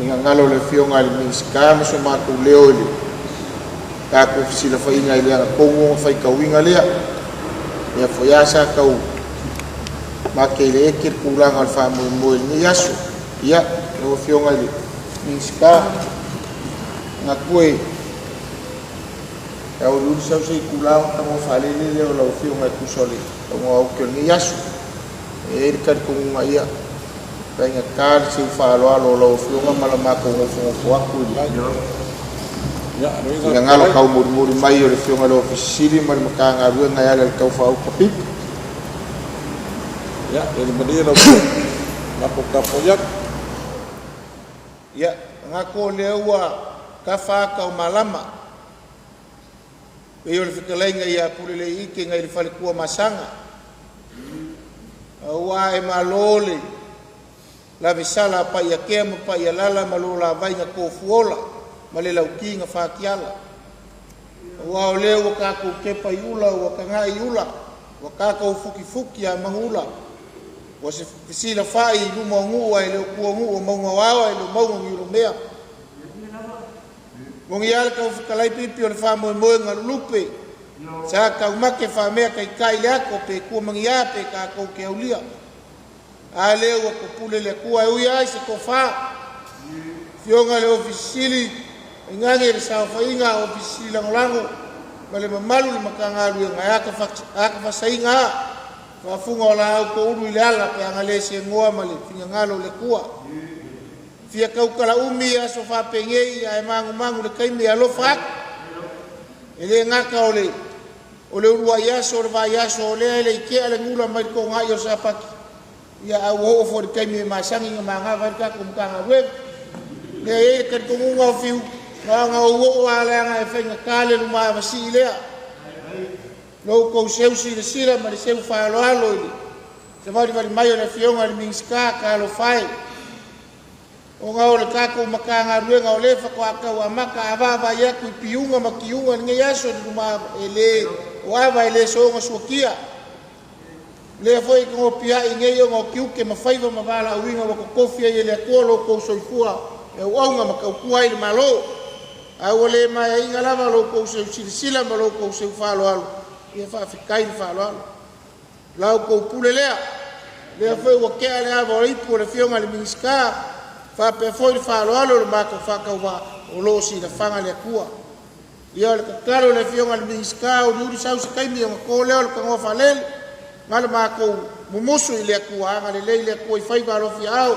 Finagalo o le Afioga i le Minisita ma so matou leo i le tatou fesilafaiga i le agatonu ona faitauina lea. O lea foi lava sa tau mate i le eke le tulaga o le faamoemoe i lenei aso. Ia, lau Afioga i le Minisita, manatu e auiliili sau se itula ona tago faalele lea o lau Afioga e tusa o le tauga o lenei aso. E i ai le talitonuga, e faigata le seu faaaloalo o lau Afioga ma le matou nofonofo atu i le finagalo taumolimoli mai o le Afioga i le Ofisa Sili o Pulega ma le Matagaluega e ala i le tau faaauta pili. Ia, lele malie lau Afioga, matou tapuai atu. Ia, manatu o lea ua tafa ata o malama, pei o le fetalaiga ia Puleleiite nai le faletua Masaga, aua e malo le lavesala a Paiatea ma Paialala ma lo la vai na tofuola ma le lauti na fatiala. Aua o lea ua tatou tepa i ula ua tagai i ula, ua tatou futifuti a manuula, ua fesilafai i luma o nuu ae le o tua o nuu, o mauga o ao ae le o mauga o niulamea. Moni lava le taufetalai pipi o le faamoemoe na lulupe, sa taumate faamea taitai le ato pe tua magia pe tatou te aulia. A lea ua topule le Atua e ui ai se tofa, Afioga i le Ofisa Sili, tainane le saofaiga a Ofisa Sili Lagolago ma le mamalu i le Matagaluega, e ata fasaina lava faafuga o laau toulu i le ala pe a na le segoa ma le finagalo o le Atua. Fia tautala umi aso faapenei ae magumagu le taimi e alofa atu. E le gata o le uluai aso o le vaiaso o lea e le i tea le gula mai le togai o le Sapati, ia a ua oo foi i le taimi e masani ona manava ai le tatou Matagaluega. Lea e i ai le talitonuga o Fiu, na ona ou oo lava leaga e faigata le lumavasii lea. Lo outou seu silasila ma le seu faaaloalo i le savalivali mai o le Afioga i le Minisita, talofa e, ona o le tatou Matagaluega o lea faatoa tau amata. A vaavaai atu i piuga ma tiuga i lenei aso i le luma e le o ava e le soona suatia. Lea foi e nopiai nei ona o tiute ma faiva ma valaauina ua totofi ai e le Atua lo outou soifua e auauna ma tautua ai le Malo. A ua le maeaina lava lo outou seu silasila ma lo outou seu faaaloalo, ia faafetai le faaaloalo. La outou pule lea, lea foi ua tea le ava o ipu o le Afioga i le Minisita, faapea foi le faaaloalo o le matou faatauvaa o lo o silafaga le Atua. Ia o le tatalo i le Afioga i le Minisita, uliuli sau se taimi ona to lea o le tanoa faalele, ma le matou mumusu i le Atua, agalelei le Atua i faiva alofiaao,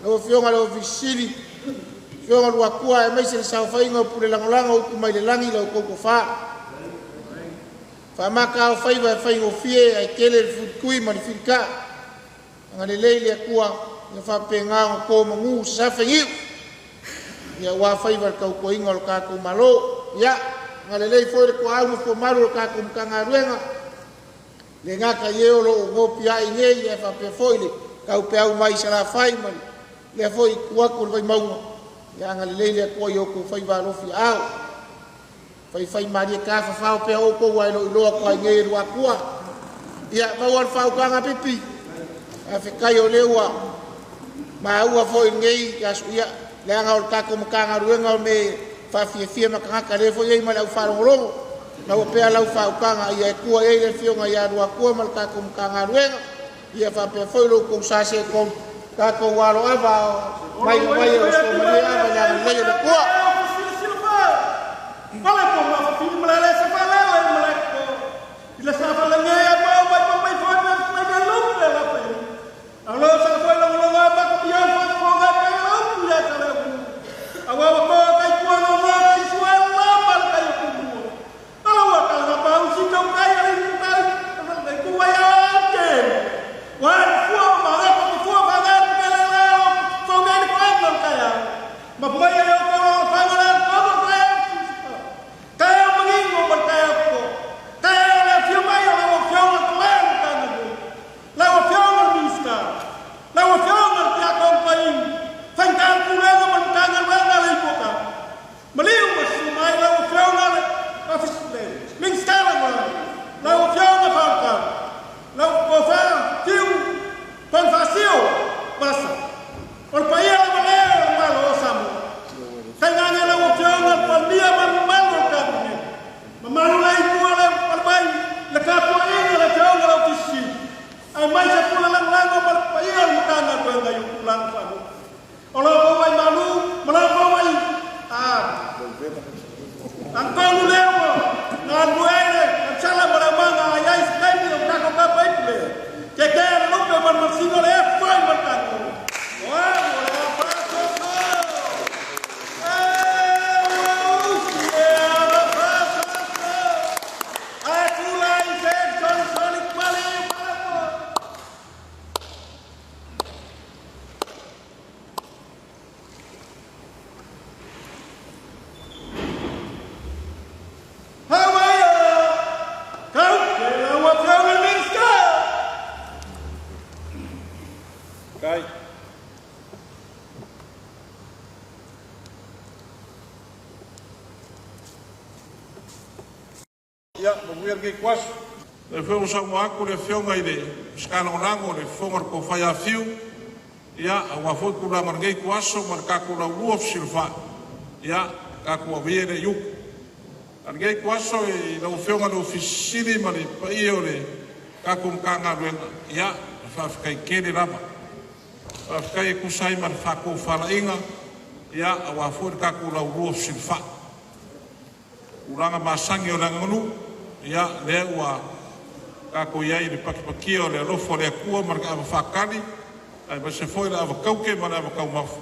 lau Afioga i le Ofisa Sili, Afioga Luatua aemaise le saofaiga o pule lagolago o upu mai le lagi la outou tofa. Faamata o faiva e faigofie ae tele le fulitui ma le filitaa. Agalelei le Atua ia faapena ona to manu sasafe niu ia aua faiva i le tautuaina o le tatou Malo. Ia, agalelei foi le toau ma fuamalu o le tatou Matagaluega, le gata i e o lo o nopiai nei, ae faapea foi le taupeau mai i Salafai ma lea foi itu atu o le Vaimauga. Ia agalelei le Atua i outou faiva alofi aao. Faifai malie tafafao pea outou ae le o iloa atu ai nei e Luatua. Ia maua le faautaga pipi. Faafetai o lea ua maua foi i lenei aso, ia leaga o le tatou Matagaluega o mea e faafiafia ma tagata lea foi e i ai ma le au faalogologo. Maua pea lau faautaga ia e tua i ai le Afioga ia Luatua ma le tatou Matagaluega, ia faapea foi lo outou sa seetolu tatou aloava mai mai o somalia ava i le agalelei o le Atua. Ia, manuia lenei ituaso. O lea foi ua saunoa atu le Afioga i le Minisita Lagolago i le fofoga o le tofa ia Fiu, ia, aua foi tulaga o lenei ituaso ma le tatou Laulua fesilafai, ia tatou ave ia lea i uta. A o lenei ituaso i lau Afioga i le Ofisa Sili o Pulega ma le paia o le tatou Matagaluega, ia, faafetai tele lava. Faafetai e tusa ai ma le faatofalaiga aua foi le tatou Laulua fesilafai. O tulaga masani o le aganuu, ia lea ua tatou i ai i le patipatia o le alofa o le Atua ma le taava faatali, aemaise foi le ava taute ma le ava taumafa,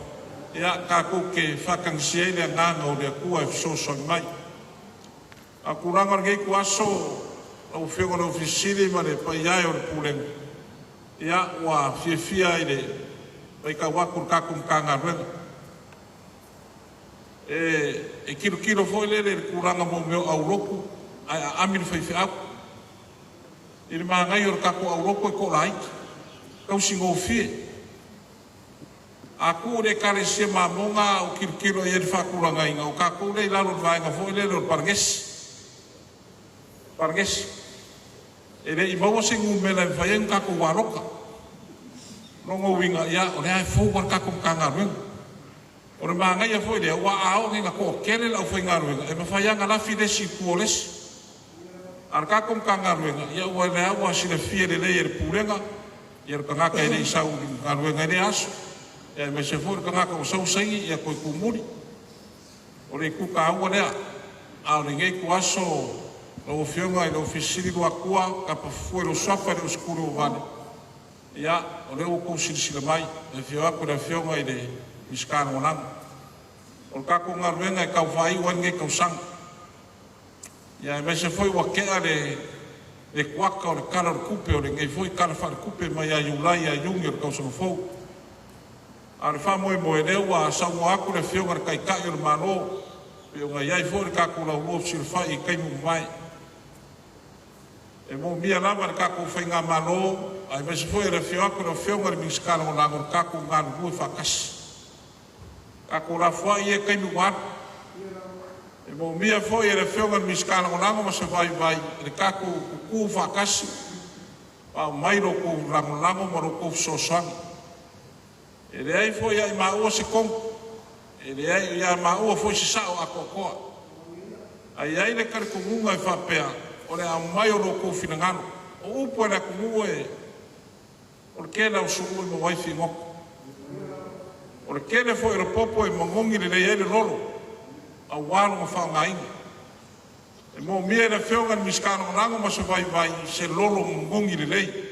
ia tatou te faatagisia ai le agaga o le Atua e fesoasoani mai. A o tulaga o lenei ituaso lau Afioga i le Ofisa Sili o Pulega ma le paia e o le Pulega, ia ua fiafia lava i le matau atu i le tatou Matagaluega. E tilotilo foi lele i le tulaga mo mea o aulotu ae aami le faifeau. I le manaia o le tatou aulotu e toalaiti, tausi gofie. A tuu i le Ekalesia Mamona a ou tilotilo i ai i le faatulagaina, o tatou lea e i lalo o le vaega foi lele o le palagesi. Palagesi. E le i maua se numera e mafai ai ona tatou alota. O lona uiga, ia o lea lava e fou lava le tatou Matagaluega. O le manaia foi lea, aua a oo nei ina toatele le aufaigaluega, e mafai lava ona lafi le isi i tua o le isi. A o le tatou Matagaluega, ia o lea lava ua silafia lelei e le Pulega le tagata e le i sau i le galuega i lea aso, aemaise foi le tagata ua sau saini toe tumuli. O le itu taua lea. A o lenei ituaso lau Afioga i le Ofisa Sili o Pulega Luatua Tapa Fufue lou suafa e le o se tuli ua vale, ia o lea ua outou silasila mai i le afio atu o le Afioga i le Minisita Lagolago. O le tatou galuega e tau faaiu ai lenei tausaga, ia aemaise foi ua tea le kuata o le Tala o le Tupe o lenei foi Tala Faaletupe mai ia Iulai ia Iuni o le tausaga fou. A o le faamoemoe, o lea ua saunoa atu le Afioga i le Taitai o le Malo pei ona i ai foi le tatou Laulua fesilafai i taimi ua mavae. E moomia lava e le tatou faigamalo aemaise foi o le afio atu o le Afioga i le Minisita Lagolago le tatou galulue faatasi. Tatou lafoai ia taimi ua alu. E moomia foi e le Afioga i le Minisita Lagolago ma se vaivai le tatou tutu faatasi ma aumai lo outou lagolago ma lo outou fesoasoani. E leai foi ia i maua se tonu, e leai ia maua foi se sao atoatoa. Ae i ai le talitonuga e faapea, o le aumai o lo outou finagalo. O upu a le atunuu, o le tele lava o sulu e maua ai figota. O le tele foi o le popo e manogi lelei ai le lolo aua lona faaaogaina. E moomia e le Afioga i le Minisita Lagolago ma se vaivai se lolo manogi lelei.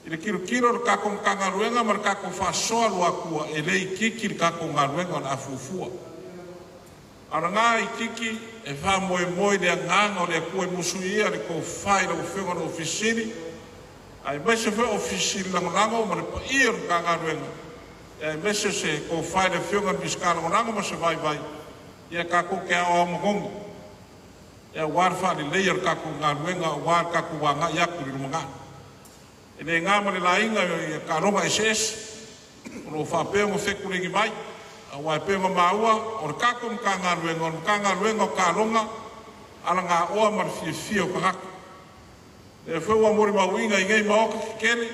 I le tilotilo a le tatou Matagaluega ma le tatou faasoa Luatua, e le itiiti le tatou galuega o le a fuafua. A o lena itiiti, e faamoemoe i le agaga o le Atua e musuia le tofa i lau Afioga i le Ofisa Sili o Pulega aemaise foi Ofisa Sili Lagolago ma le paia o le Matagaluega, aemaise o se tofa i le Afioga i le Minisita Lagolago ma se vaivai, ia tatou te aoao manogi aua le faaleleia o le tatou galuega aua le tatou agai atu i le lumanai. E le na ma le laina taaloga eseese o lo o faapea ona fetuleai mai, aua e pei ona maua, o le tatou Matagaluega o le Matagaluega o Taaloga, Alagaoa ma le Fiafia o Tagata. O lea foi ua molimauina i nei maota tetele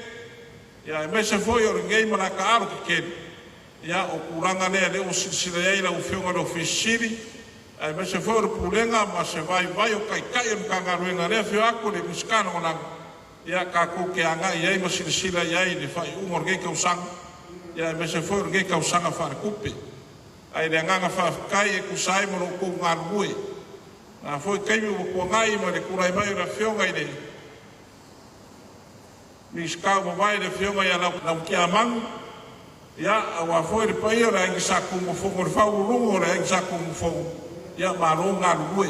aemaise foi o lenei malae taalo tetele, ia o tulaga lea ua silasila i ai lau Afioga i le Ofisa Sili o Pulega aemaise foi o le Pulega ma se vaivai o Taitai o le Matagaluega, lea e afio atu le Minisita Lagolago, ia tatou te agai i ai ma silasila i ai i le faaiuga o lenei tausaga aemaise foi o lenei tausaga faaletupe. Ae i le agaga faafetai e tusa ai ma lo outou galulue i lena foi taimi ua tuanai ma le tulai mai o le Afioga i le Minisita ua mavae, le Afioga ia Laumatiamanu, aua foi le paia o le Aiga Sa Tunumafono, le Faauluuluga o le Aiga Sa Tunumafono, ia malo le galulue,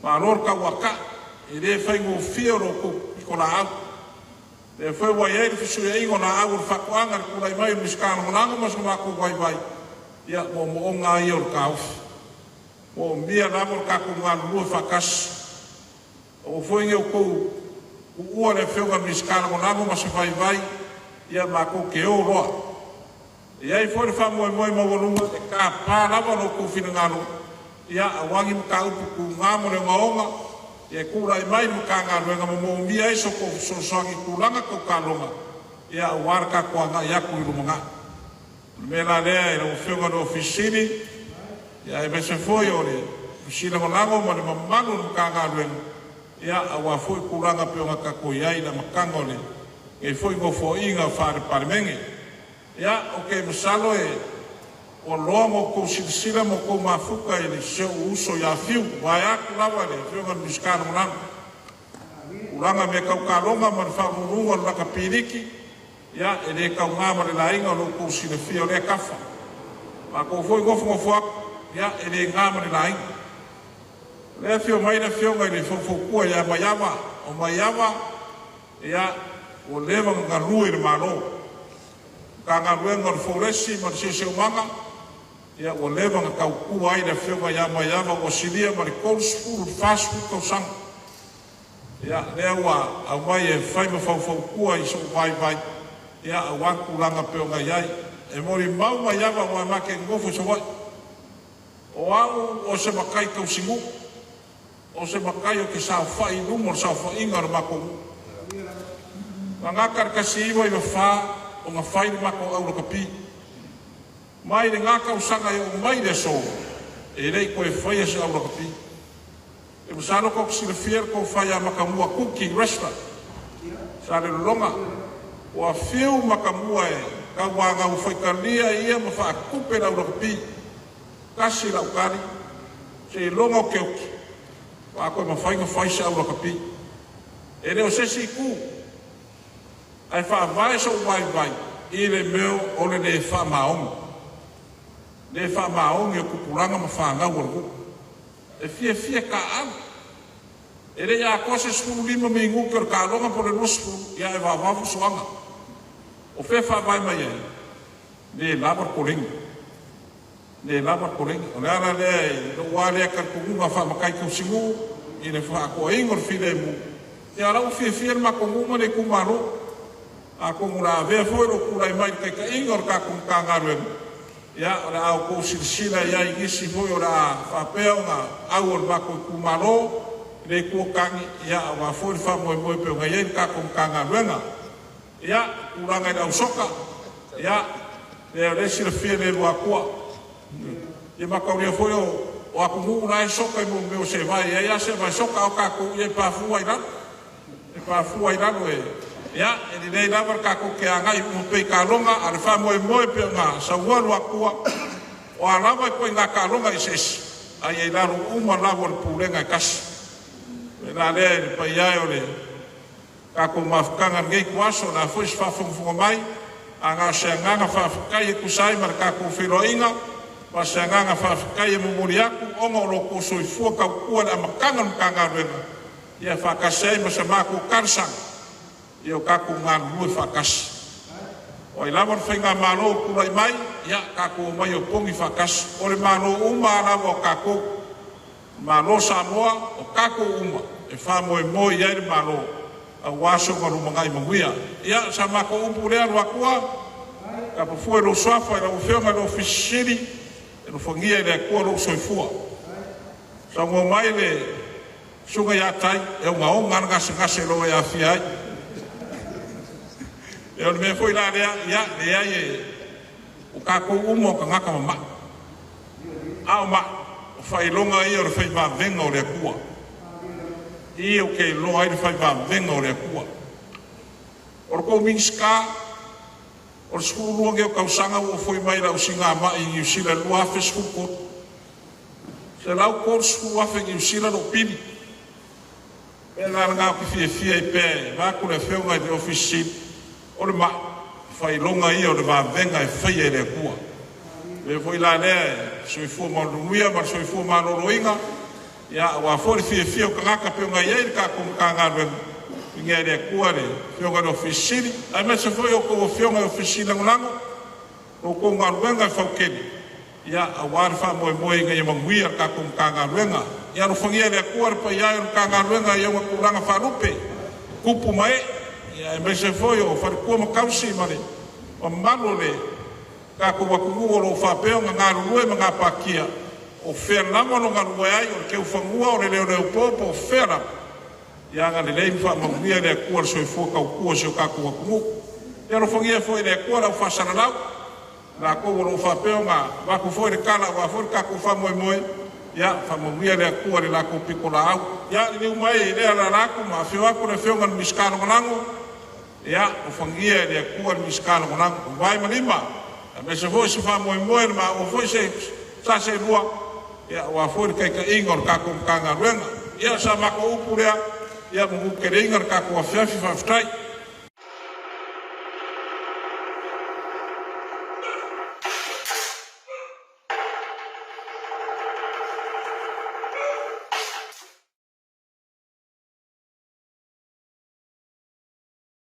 malo le tauatai. E le faigofie lo outou pitolaau. O lea foi ua i ai le fesuiaiga o laau o le faatoaga i le tulai mai o le Minisita Lagolago ma so matou vaivai, ia o moomooga lava ia o le taofi. E moomia lava lo tatou galulue faatasi. Aua foi ne i outou tuua le Afioga i le Minisita Lagolago ma se vaivai, ia matou te o loa. E i ai foi le faamoemoe maualuga e tapa lava lo outou finagalo aua ni mataupu tuga ma le ogaoga. Ia e tulai mai le Matagaluega ma moomia ai so outou fesoasoani i tulaga tau taaloga, ia aua le tatou agai atu i le lumanai. O le mea la lea i lau Afioga i le Ofisa Sili o Pulega, ia aemaise foi o le Ofisa Lagolago ma le mamalu o le Matagaluega, ia aua foi tulaga e pei ona tatou i ai i le amataga o lenei foi Nofoaiga faale-Palemene. Ia, ou te masalo ua loa ona outou silasila ma outou mafuta i si ou uso ia Fiu, vaeatu lava le Afioga i le Minisita Lagolago, i tulaga i mea tau taaloga ma le faauluuluga o le lakapi liki, ia e le tauga ma le laina lo outou silafia o lea tafa. O matou foi e nofonofo atu, ia e le na ma le laina. O lea e afio mai le Afioga i le faufautua ia Maiava. O Maiava, ia, ua leva ona galue i le Malo, Matagaluega o le Folesi ma le Siosiomaga, ia ua leva ona tautua ai le afioga ia Maiava, ua silia ma le 30 i le 40 tausaga. Ia, lea ua aumai e fai ma faufautua i sou vaivai, ia aua tulaga e pei ona i ai. E molimau Maiava aua ma te nonofo i Savaii. O au o se matai tausinuu, o se matai ou te saofai i luma o le saofaiga a le matou nuu. Na gata i le 1994 ona fai le matou au lakapi. Mai lena tausaga e oo mai i le aso, e le i toe faia se au lakapi. E masalo tou te silafia le tofa ia Matamua Kuki Wrestler Salelologa, ua fiu Matamua e tauanau faitalia ia ma faatupe le au lakapi. Tasi lau tali, seiloga ou te oti faatoa toe mafai ona fai se au lakapi. E le o se isi itu, ae faavae sou vaivai i le mea o le le faamaoni, le faamaoni o tupulaga ma fanau a le nuu. E fiafia taaalo, e le i atoa se 15 minute o le taaloga po o le 20, ae vaovao fusoaga. O fea e faavae mai ai? Le lava le koleni, le lava le koleni. O le ala lea i lou lava lea talitonuga faa-matai tausinuu i le faatoaina o le filemu, ia o la ua fiafia le matou nuu ma le itumalo. Atonu o le a avea foi lou tulai mai i le taitaiga o le tatou Matagaluega, ia o le a outou silasila i ai i nisi foi o le a faapea ona au o le matou itumalo i le Itu o Tane, ia aua foi le faamoemoe e pei ona i ai le tatou Matagaluega. Ia, tulaga i le au soka, ia o lea e silafia e le Luatua. Ia mataulia foi o atunuu la e soka i mea o seevae, e i ai lava seevae soka, a o tatou e pafua lava i lalo, e pafua i lalo. Ia, e lelei lava le tatou te agai uma pea i taaloga, a o le faamoemoe e pei ona saunoa Luatua, o a lava ituaiga taaloga eseese, ae ia i lalo uma lava o le pulega e tasi. O le mea la lea le paia e o le tatou mafutaga i lenei ituaso, o le a foi se faafogafoga mai, ae na o se agaga faafetai e tusa ai ma le tatou feiloaiga, ma se agaga faafetai e momoli atu ona o lo outou soifua tautua i le amataga o le Matagaluega, ia faatasi ai ma sa matou talosaga, ia o tatou galulue faatasi. O ai lava le faigamalo o tulai mai, ia tatou omai e opogi faatasi. O le Malo uma lava o tatou, o le Malo o Samoa, o tatou uma e faamoemoe i ai le Malo aua se lumanai manuia. Ia, o sa matou upu lea Luatua, tapa fua i lou suafa i lau Afioga i le Ofisa Sili o Pulega, alofagia e le Atua lou soifua. Saunoa mai le susuga ia Tai, e ogaoga lava le gasegase o lo o e aafia ai. Ia o le mea foi la lea, ia leai o tatou uma o tagata mamai, a o mai, o faailoga ia o le fai vavega o le Atua. I ou te iloa ai le fai vavega o le Atua. O le tou Minisita, o le 12 lenei o tausaga ua ou foi mai i lau siigamai i Niu Sila i le 2013, $130,000 Niu Sila lou pili. O le mea la lena ou te fiafia ai pea vaeatu le afioga i le Ofisa Sili o Pulega, o le mai, o faailoga ia o le vavega e faia e le Atua. O le mea foi la lea, le soifua manuia ma le soifua maloloina, aua foi le fiafia o tagata e pei ona i ai le tatou Matagaluega, viigia e le Atua le afioga i le Ofisa Sili o Pulega, aemaise foi a outou afioga i Ofisa Sili Lagolago, la outou galuega e fautele aua le faamoemoe ina ia manuia le tatou Matagaluega. Ia alofagia e le Atua le paia e o le Matagaluega i ona tulaga faalupe, tupu ma ee, aemaise foi o faletua ma tausi ma le mamalu o le tatou atunuu o lo o faapea ona galulue ma gapatia. O fea lava o lo o galulue ai, o le teufanua, o le leoleopo po o fea lava, ia agalelei ma faamanuia le Atua i le soifua tautua o si o tatou atunuu. Ia alofagia foi e le Atua le au faasalalau, i latou o lo o faapea ona avatu foi le tala aua foi le tatou faamoemoe, ia faamanuia le Atua i le latou pitolaau. Ia liliu mai i lea alaala atu ma afio atu le Afioga i le Minisita Lagolago, ia alofagia e le Atua le Minisita Lagolago i vae ma lima, aemaise foi se faamoemoe ma foi se sa seelua aua foi le taitaiga o le tatou Matagaluega. Ia o sa matou upu lea, ia manuteleina le tatou afiafi. Faafetai.